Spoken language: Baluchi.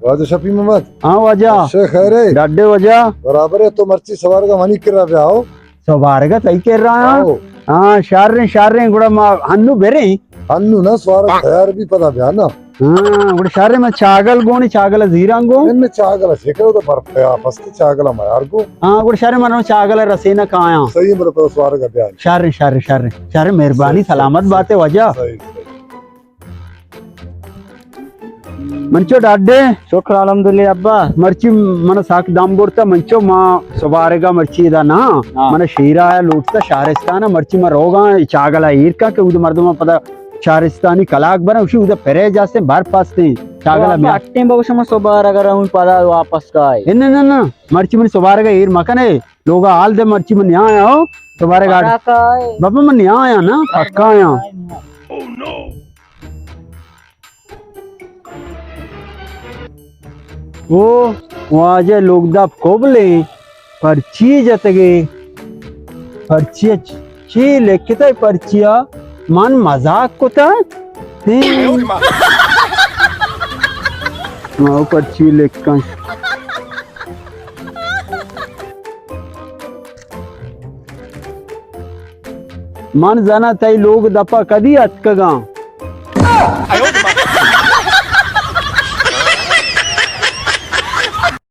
واجہ شفیع محمد۔ ہاں واجہ۔ شے خیر ہے؟ ڈڈے واجہ۔ برابر ہے، تو مرچی سوارگا منی کرا بیا ہو۔ سوارگا تئی کرا ہاں؟ آؤ۔ ہاں، شریں، شریں، گڑا ما ہنو بریں۔ ہنو نا، سوارگ تیار بی پدا بیا نا۔ ہاں، گڑا شریں، من چاگل گونی، چاگل زیران گو۔ من چاگل شکر تو برف پیا، بس چاگل میار گو۔ ہاں، گڑا شریں، من چاگل رسینا کایاں۔ صحیح، من پدا سوارگا بیا۔ شریں، شریں، شریں، شریں، مہربانی، صحیح، سلامت صحیح، باتے واجہ۔ صحیح، صحیح۔ منچو ڈاڈے۔ شکر الحمدللہ ابا۔ مرچی من ساک دم برتا، منچو ما سبارگا مرچی دا نا۔ ہاں۔ من شیرا آیا لوٹتا شہرستان، مرچی من روگا چاگلا ایر کا کہ اود مردم پدا شہرستانی کلاک برا، اسی اود پرے جاستے بر پاستے چاگلا ابا، بیا۔ اٹیں بگو شما سبارگا رہوں پدا واپس کائے۔ نہ، نہ، نہ، مرچی من سبارگا ایر مکنے، لوگا حال دے مرچی من یہاں آیا ہو، سبارگا پدا کائے۔ بابا من یہاں آیا نا، پکا آیا۔ او واجہ لوگ دپ کوبلیں، پرچی جتگے، پرچی چ-، چی لکھتے پرچیا؟ من مزاق کتا؟ ہاں۔ ما پرچی لکھاں۔ من زاناں تئی لوگ دپا کدی اتکگاں۔